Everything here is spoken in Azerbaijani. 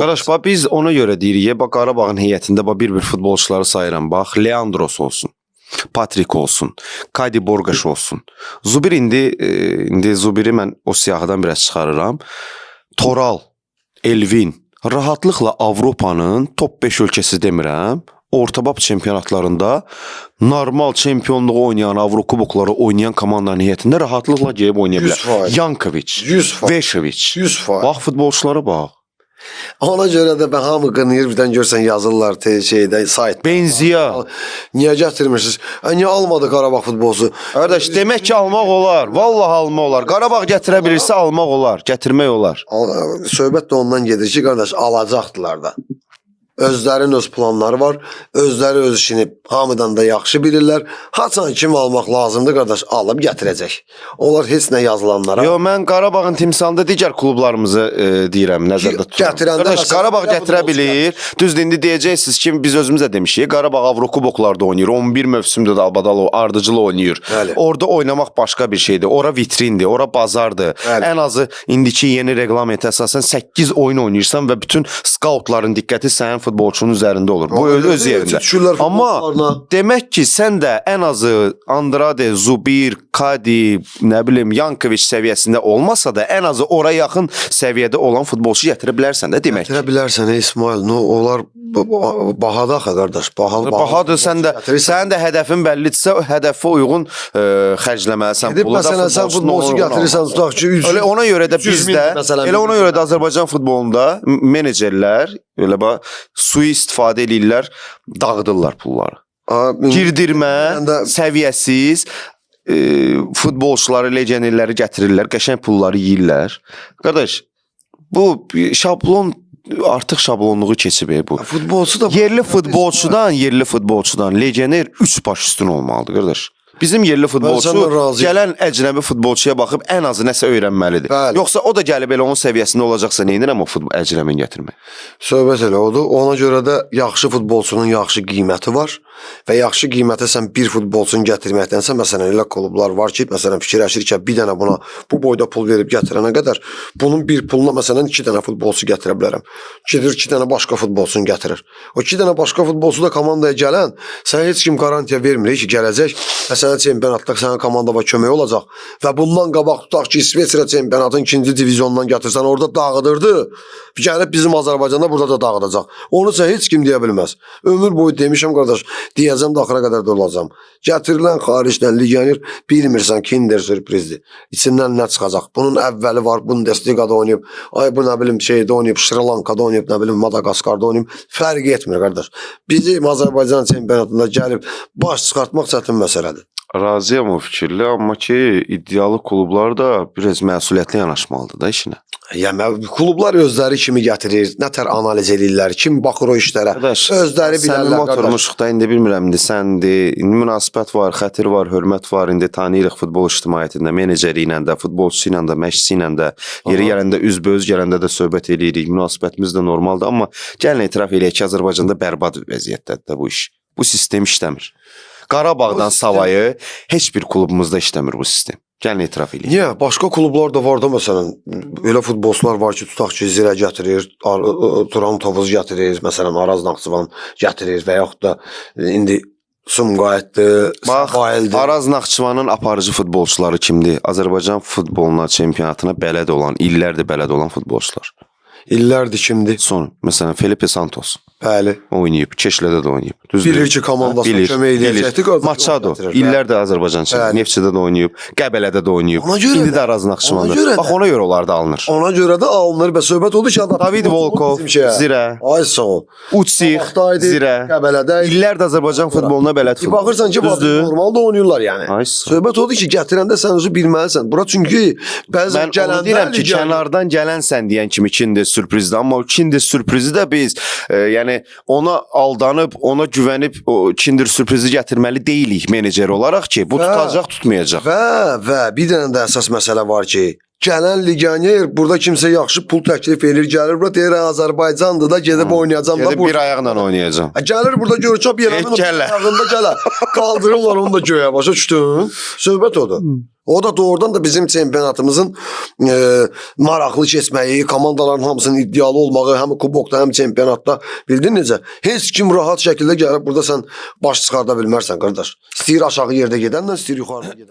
Qardaş, bax biz ona görə deyirik, bax Qarabağın heyətində bax bir-bir futbolçuları sayıram. Bax Leandros olsun, Patrik olsun, Kadi Borqaş olsun. Zubir indi indi Zubiri mən o siyahıdan biraz çıxarıram. Toral, Elvin rahatlıqla Avropanın top 5 ölkəsi demirəm, orta bab çempionatlarında normal çempionluğu oynayan, Avrokubokları oynayan komandanın heyətində rahatlıqla gəlib oynaya bilər. 100%. Yankovic, 100%. Veşeviç. 100%. Bax futbolçulara bax. Ona görə də mən hamı qınayır, birdən görsən yazırlar şeydə sayt. Benziya. Niyə gətirmirsiniz? Niyə almadı Qarabağ futbolçu? Qardaş, demək ki almaq olar. Vallahi almaq olar. Qarabağ gətirə bilirsə almaq olar, gətirmək olar. Söhbət də ondan gedir ki, qardaş, alacaqdılar da. Özlərinin öz planları var. Özləri öz işini hamıdan da yaxşı bilirlər. Haçan kim almaq lazımdır, qardaş, alıb gətirəcək. Onlar heç nə yazılanlara. Yo, mən Qarabağın timsalında digər klublarımızı deyirəm, nəzərdə tuturam. Gətirəndə Qardaş, məsələn, Qarabağ nə gətirə futbolçu bilir. Düzdür, indi deyəcəksiniz ki, biz özümüz də demişik, Qarabağ Avrokuboklarda oynayır. 11 mövsümdür də Albadalov ardıcıl oynayır. Bəli. Orada oynamaq başqa bir şeydir. Ora vitrindir, ora bazardır. Bəli. Ən azı indiki yeni reqlamentə əsasən 8 oyun oynayırsan və bütün skautların diqqəti sənin futbolçunun üzərində olur. Bu Ona görə öz də yerində. düşürlər Amma futbolçularına. demək ki, sən də ən azı Andrade, Zubir, Kadi, nə bilim, Yankovic səviyyəsində olmasa da ən azı ora yaxın səviyyədə olan futbolçu gətirə bilərsən də demək. Gətirə bilərsən ey İsmail. No, onlar bahadır axı qardaş. Bahalı, Bahadır, sən də gətirirsən. sənin də hədəfin bəllidirsə, o hədəfə uyğun xərcləməlisən Gedib pulu da məsələn sən futbolçunun ona futbolçu uyğun gətirirsən almalısan. tutaq ki 3 Elə ona görə də 300 min bizdə, məsələn, elə ona görə də Azərbaycan futbolunda menecerlər elə bax sui-istifadə eləyirlər, dağıdırlar pulları. Girdirmə, Mən də- səviyyəsiz futbolçuları, legionerləri gətirirlər, qəşəng pulları yeyirlər. Qardaş, bu şablon artıq şablonluğu keçib bu. Futbolçu da Yerli futbolçudan legioner 3 baş üstün olmalıdır qardaş. Bizim yerli futbolçu səndən razıyam. gələn əcnəbi futbolçuya baxıb ən azı nəsə öyrənməlidir. Bəli. Yoxsa o da gəlib elə onun səviyyəsində olacaqsa nə edirəm o futbol əcnəbini gətirmək? Söhbət elə odur. Ona görə də yaxşı futbolçunun yaxşı qiyməti var və yaxşı qiymətə sən bir futbolçunu gətirməkdənsə, məsələn, elə klublar var ki, məsələn, fikirləşir ki, bir dənə buna bu boyda pul verib gətirənə qədər bunun bir puluna məsələn iki dənə futbolçu gətirə bilərəm. Gedir iki dənə başqa futbolçunu gətirir. O iki dənə başqa futbolçu da komandaya gələn, sənə heç kim qarantiya vermir ki, gələcək və sənə çempionatda sənin komandava kömək olacaq və bundan qabaq tutaq ki, İsveçrə çempionatın ikinci divizyonundan gətirsən, orada dağıdırdı. Gəlib bizim Azərbaycanda burada da dağıdacaq. Onu isə heç kim deyə bilməz. Ömür boyu demişəm qardaş, deyəcəm də axıra qədər də olacam. Gətirilən xaricdən legioner bilmirsən kinder sürprizdir. İçindən nə çıxacaq? Bunun əvvəli var, Bundesligada oynayıb, ay bu nə bilim şeydə oynayıb, Şri Lankada oynayıb, nə bilim Madagaskarda oynayıb. Fərq etmir qardaş. Bizim Azərbaycan çempionatında gəlib baş çıxartmaq çətin məsələdir. Razıyam o fikirlə, amma ki iddialı klublar da biraz məsuliyyətli yanaşmalıdır da işinə. Yəni klublar özləri kimi gətirir, nə tər analiz eləyirlər, kim baxır o işlərə. Qardaş, özləri səmimi bilirlər qardaş. oturmuşuq da indi bilmirəm indi səndir. İndi münasibət var, xətir var, hörmət var. İndi tanıyırıq futbol ictimaiyyətində, meneceri ilə də, futbolçusu ilə də, məşqçisi ilə də, yeri gələndə üzbəüz gələndə də söhbət eləyirik. Münasibətimiz də normaldır, amma gəlin etiraf eləyək ki, Azərbaycanda bərbad vəziyyətdədir də bu iş. Bu sistem işləmir. Qarabağdan Bu sistem- savayı heç bir klubumuzda işləmir bu sistem. Gəlin etiraf eləyək. Niyə? Başqa klublar da var da məsələn, elə futbolçular var ki, tutaq ki, Zirə gətirir, Turan Tovuz gətirir, məsələn, Araz Naxçıvan gətirir və yaxud da indi Sumqayıtdır, Bax, Səbaildir. Araz Naxçıvanın aparıcı futbolçuları kimdir? Azərbaycan futboluna, çempionatına bələd olan, illərdir bələd olan futbolçular. İllərdir kimdir? Son, məsələn, Felipe Santos Bəli. oynayıb, Keşlədə də oynayıb. Düzdür? Bilir ki, komandasına Bilir, kömək bilir. eləyəcəkdir, qardaş, Machado onu gətirir. illərdir Azərbaycan çempionatı, Bəli. Neftçidə də oynayıb, Qəbələdə də oynayıb. Ona görə İndi də- də Araz Naxçıvanda. ona görə də- Bax ona görə onlar da alınır. Ona görə də alınır və söhbət odur ki, adam David Volkov, bizim şeyə. Zirə, Ay sağ ol. Utsix, Qabaqdaydı, Zirə. Qəbələdə idi. İllərdir Azərbaycan futboluna bələd Bir baxırsan ki, Düzdür? normal da oynayırlar yəni. Ay sağ ol. Söhbət odur ki, gətirəndə sən özü bilməlisən. Bura çünki bəzən Mən onu gələndə deyirəm ki, legioner- kənardan gələnsən deyən kimi kimdir sürprizdir, amma o kimdir sürprizi də biz yəni ona aldanıb, ona güvənib o kimdir sürprizi gətirməli deyilik menecer olaraq ki, bu Və- tutacaq, tutmayacaq. Və bir dənə də əsas məsələ var ki, Gələn legioner burada kimsə yaxşı pul təklif edir, gəlir bura deyir "Hə, Azərbaycandır da gedib oynayacam da Gedib burada. bir ayaqla oynayacam. Hə, gəlir burada görür ki, bir Heç yerinin gələ. ayağında gələ. Qaldırırlar onu da göyə, başa düşdün? Söhbət odur. O da doğrudan da bizim çempionatımızın maraqlı keçməyi, komandaların hamısının iddialı olmağı, həm kubokda, həm çempionatda bildin necə? Heç kim rahat şəkildə gəlib burada sən baş çıxarda bilmərsən qardaş. İstəyir aşağı yerdə gedənlə, istəyir yuxarıda gedən.